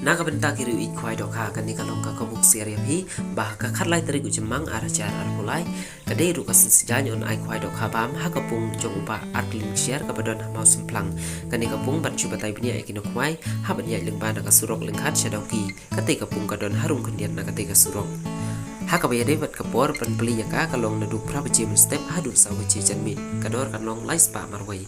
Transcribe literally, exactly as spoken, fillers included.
Na ka bynta ki riew ïeit khwai dohkha, kane ka long ka khubor shisha ïa phi ba ha ka khatlai tarik u Jymmang ar hajar arphew lai ka dei ruh ka sngi sdang yn ai khwai dohkha bam ha ka pung jong u Bah Arklin Kshiar kaba don ha Mawsynphlang. Kane ka pung ban shu batai bniah ïa ki nongkhwai hap ban ïaid lyngba na ka surok Lyngkhat sha Dawki. Katei ka pung ka don harum khyndiat na katei ka surok. Ha kaba ïadei bad ka por ban plie ïa ka, ka long naduh phra baje mynstep haduh saw baje janmiet. Ka dor kan long lai spah marwei.